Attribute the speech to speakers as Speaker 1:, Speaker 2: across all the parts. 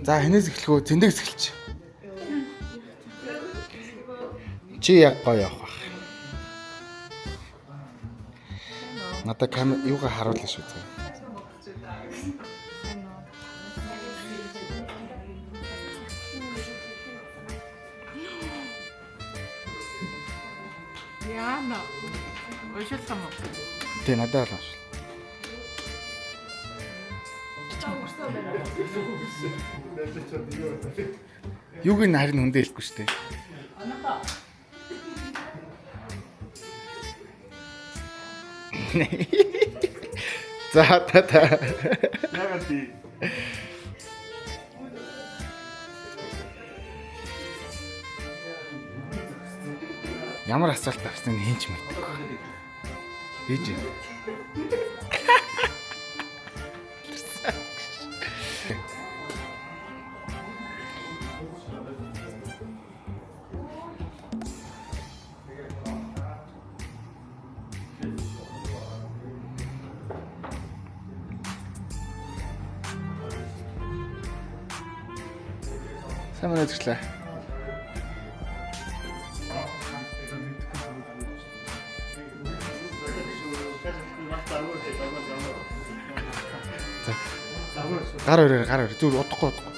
Speaker 1: За, хэнээс эхлэх үү? Зэндэгс эхэлч. Чи яг гоё явах бах. Надад камер юугаа харуулна шүү зэ.
Speaker 2: Яана. Уншуулах юм уу?
Speaker 1: Тэ, надад бол уншил. Юуг нь харин хүндээ хэлэхгүй шүү дээ. За, та та.
Speaker 3: Ягаад тий?
Speaker 1: Ямар асуулт авсныг хэн ч мэдээгүй. Хийж юм. Сайн байна уу, зүрхлээ. Гар өрөөр, гар өрөө. Зүгээр удахгүй, удахгүй.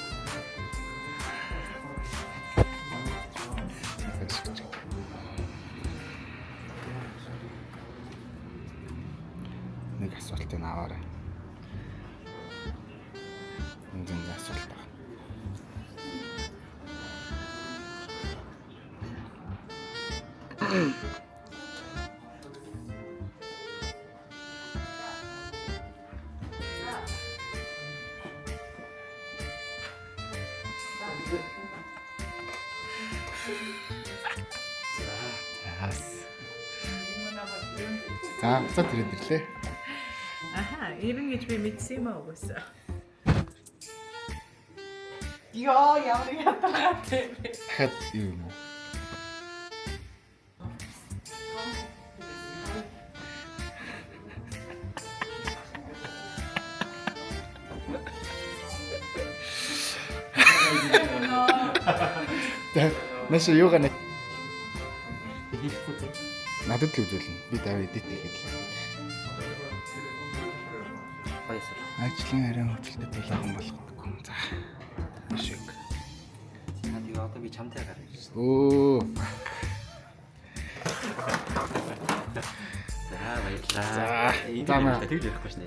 Speaker 1: Нэг асуултыг аваарай. Энд энэ асуулт байна. Заас. За, буцаад ирээд ирлээ.
Speaker 2: Аха, ирэн гэж би мэдсэн юм аа угаасаа. Йоо, ямар ядаргаатай бэ.
Speaker 1: Дахиад юу юм уу? Нэш юугаа нэ
Speaker 3: Хийхгүй тий.
Speaker 1: надад л үзүүлнэ. Би дараа эдит хийхэд л.
Speaker 3: Баясаа.
Speaker 1: Ажлын харин хөвчлөлтөд дулаахан болгодог. За. Шиг.
Speaker 3: Наад юу одоо би чамтай гарах гэж.
Speaker 1: Өө.
Speaker 3: За, баярлалаа.
Speaker 1: За,
Speaker 3: Энэ
Speaker 1: за, маа.
Speaker 3: тэгж ярихгүй шнэ.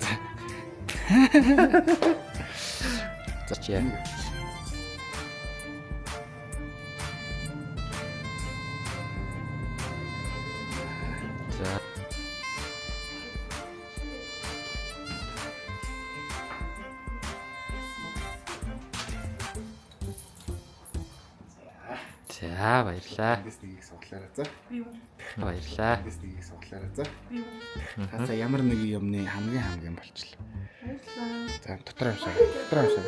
Speaker 3: За чи яа. За. За, баярлалаа.
Speaker 1: Эндээс нэгийг суглаарай за.
Speaker 3: Баярлалаа.
Speaker 1: Эндээс нэгийг суглаарай за. Таасаа ямар нэг юмны хамгийн хамгийн болчлоо.
Speaker 2: Баярлалаа.
Speaker 1: За, дотор авшаа. Дотор авшаа.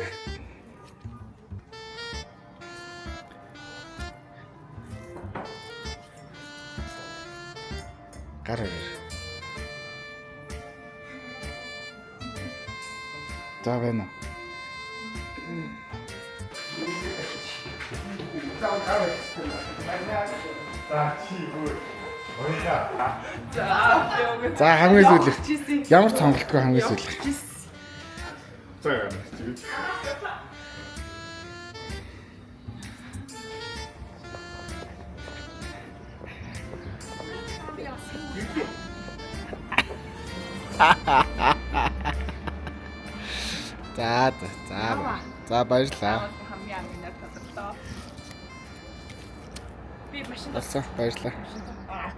Speaker 1: Гар өрөөр. За, байна.
Speaker 2: За, яваг.
Speaker 1: За, хамгийн сүүлийнх.
Speaker 2: Явчихсан.
Speaker 1: Ямар цонголтгүй хамгийн сүүлийнх.
Speaker 2: Явчихсан.
Speaker 4: За тэгээд
Speaker 1: За, за, за. За, баярлалаа.
Speaker 2: Хамгийн аминаар тодорлоо. Би машин
Speaker 1: Болсон, баярлалаа.
Speaker 2: Аа.